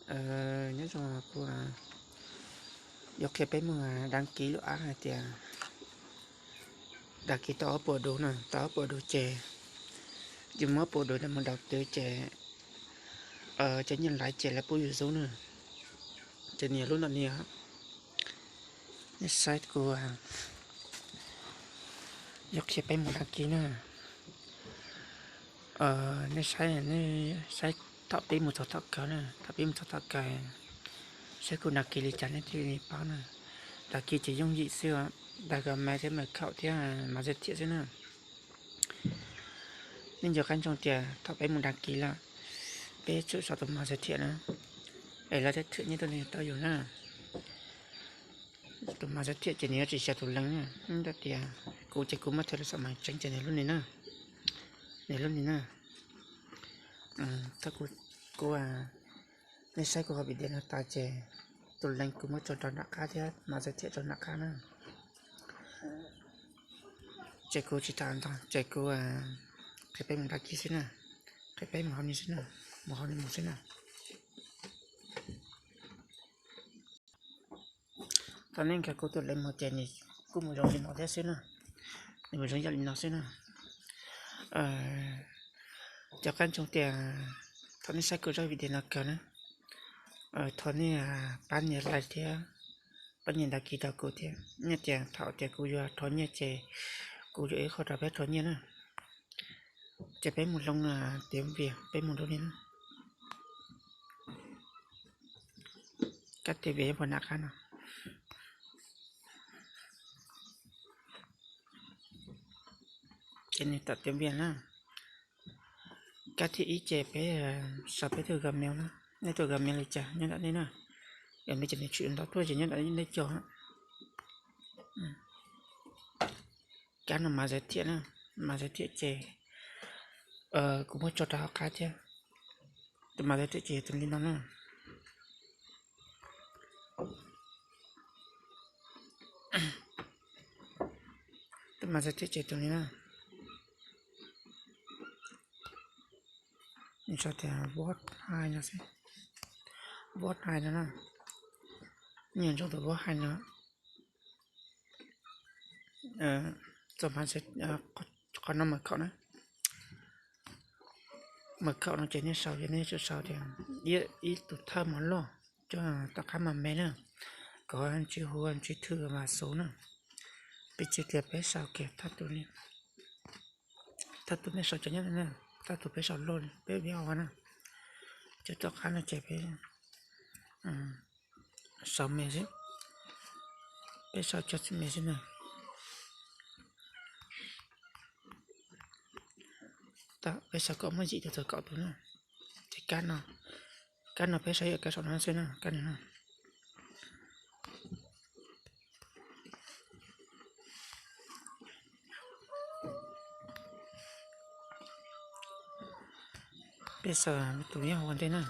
Nyob zoo, kuv yuav qhia peb mus đăng ký lub app hais tias đăng ký tau ob puas duv na, tau ob puas duv ces yus muab ob puas duv ntawd mus đầu tư ces cov nyiaj laiv ces lawv pub yus zub na. Ces nws yog lub ntawm no, nej saib kuv yuav qhia peb mus đăng ký na. Nej saib, nej saib thaum peb mus txog tom kawg na, thaum peb mus txog tom kawg, saib kuv đăng ký li cas nej thiaj li paub na. Đăng ký ces yooj yim xwb, đăng ký maiv thiab mật khẩu thiab mã giới thiệu xwb na. Nej nco qab ntsoov tias thaum peb mus đăng ký lawm, peb tsum sau tus mã giới thiệu na, es lawv thiaj thuam nyiaj tuaj rau yus na. Tus mã giới thiệu ces nws yuav tsis xyaw tus link na. Tab tias kuv ces kuv muab thaij lub xov maiv tseeb ces nws lub ni na, nws lub ni na. Thaum kuv, kuv, nej saib kuv hauv video no tas ces tus link kuv muab tso rau nram qab thiab mã giới thiệu rau nram qab na. Ces kuv tsis tham ntau, ces kuv qhia peb mus đăng ký xwb na, qhia peb mus hauv ni xwb na, mus hauv ni mus xwb na. Thaum nej nkag kuv tus link mus ces nws kuj mus zoo li no thiab xwb na, nws mus zoo yam li no xwb na. Nco qab ntsoov tias thaum nej saib kuv zaj video no kawg na, thov nej pab nias like thiab pab nias đăng ký rau kuv thiab. Nej tias thaum tias kuv yuav rho nyiaj ces kuv yuav ib qho rau peb rho nyiaj na. Ces peb mus loo tiav vias, peb mus loo li na. Kab tiav vias nyob puag nram qab no. Ces nws tawm tiav vias na. Kab thib ib ces peb sau peb tus Gmail na. Nej tus Gmail li cas nyob ntawm nej na. Gmail ces nws tshwm ntau tuaj ces nyob ntawm nej cog. Kab no mã giới thiệu na, mã giới thiệu ces kuv muab tso rau hauv qab thiab. Tus mã giới thiệu ces yog tus li no na. Tus mã giới thiệu ces tus li na. Nws sau tias what hai no xwb, what hai no na. Nws nyob tus what hai no. Txog qhov no mật khẩu na, mật khẩu no ces nej sau, yog nej sau tias ib tug thawj mov loj coj tom qab mos me na, kom tsis hu tsis thwm vas xuv na. Piv txwv tias peb sau kiag thawj tus, thawj tus nej sau cov nyob, thawj tus peb sau loj li peb ua na, cov tom qab no ces peb sau me xwb, peb sau cov me xwb na. Peb sau kom muaj yim tus txog kaum tus na. Ces kab no, kab no peb sau ib yam kab saum no xwb na, kab no na. Peb sau tus nyob hauv ua ntej na.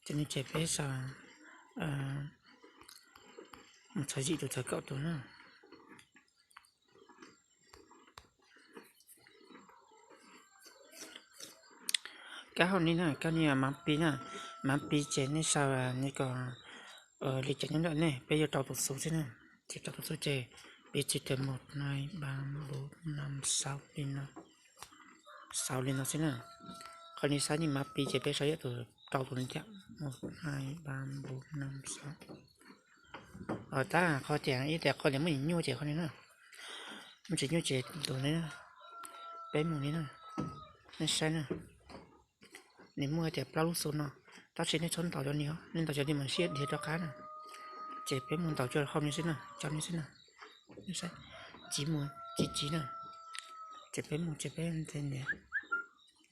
Ces no ces peb sau mus txog yim tus txog kaum tus na. Kab hauv ni na, kab ni mã pin na, mã pin ces nej sau nej kom li cas nyob ntawm nej, peb yuav rau tus xuv xwb na. Ces rau tus xuv ces piv txwv tias một hai ba bốn năm sáu li no, sáu li no xwb na. Qhov ni xab ni mã pin ces peb sau ib yam tus rau tus li thiab, một hai ba bốn năm sáu. Tab qhov tias ib tias qhov tias muaj tsis nyuaj ces qhov ni na, muaj tsis nyuaj ces tus ni na. Peb mus li na, nej saib na, nws muaj tias plaub lub xuv no, tab sis nej txhob ntaus cov ni os, nej ntaus cov ni mas siab dhia rov qab na. Ces peb mus ntaus cov hauv ni xwb na, cov ni xwb na. Tsiv mus, tsiv tsiv na. Ces peb mus ces peb nthe niam,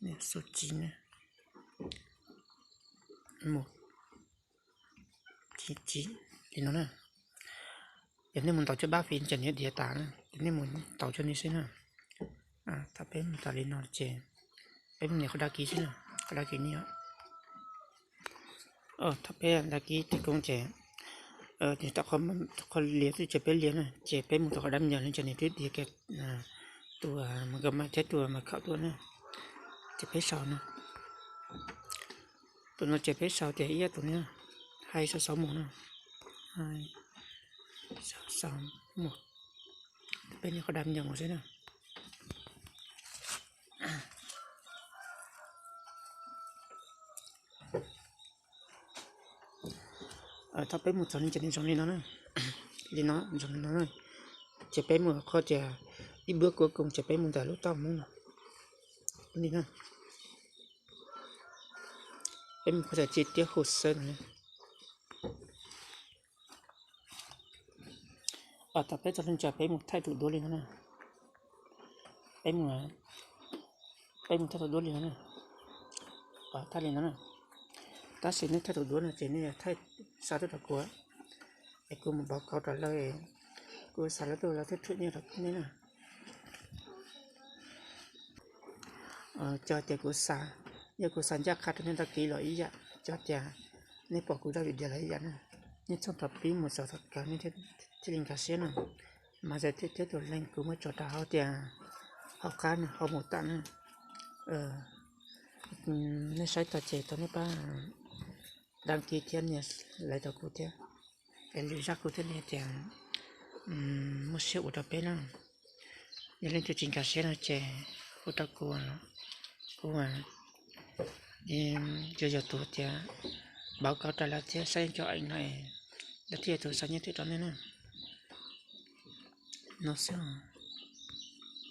niam xuv tsiv na. Mus tsiv tsiv li no na. Yog nej mus ntaus cov bab fim ces nws dhia tas na, ces nej mus ntaus cov ni xwb na. Thaum peb mus tas li no ces peb mus nias qhov đăng ký xwb na, qhov đăng ký ni. Thaum peb đăng ký thành công ces nws tau qhov lias xwb ces peb lias na, ces peb mus tau qhov đăng nhập no ces nws twb dhia kiag tus mật khẩu thiab tus mật khẩu tuaj na. Ces peb sau no, Tus no ces peb sau tias ib yam tus no, hais xov xov mus no, hais xov xov mus, peb nias qhov dam nyoos mus xwb na. Thaum peb mus txog li ces nws zoo li no na, li no zoo li no na, ces peb mus qhov tias ib bước cuối cùng ces peb mus ntawm lub toj Hmoob no li na. Peb mus qhov tias chi tiết hồ sơ no. Thaum peb txog li ces peb mus thaij tus duab li no na, peb mus, peb mus thaij tus duab li no na, thaij li no na. Tab sis nej thaij tus duab no ces nej thaij xa tuaj rau kuv, es kuv mus báo cáo rau lawv, kuv xa lawv tuaj lawv thiaj thuam nyiaj rau nej na. Cov tias kuv xa, yog kuv xa ncaj qha rau nej đăng ký los ib yam, cov tias nej pom kuv zaj video los ib yam na. Nej txhob thov pib mus txog thaum kawg nej thiaj li nkag siab na. Mas thiab tus link kuv muab tso rau hauv tias hauv qab no, hauv mô tả na. Nej saib tau ces thov nej pab đăng ký thiab nias like rau kuv thiab, es lwm zaj kuv thiaj li tias muaj siab ua rau peb na. Yog leej twg tsis nkag siab no ces hu rau kuv, kuv yog yog tus tias báo cáo rau lawv thiab saib cov ảnh no, lawv thiaj yog tus xa nyiaj twm rau nej na. No xwb.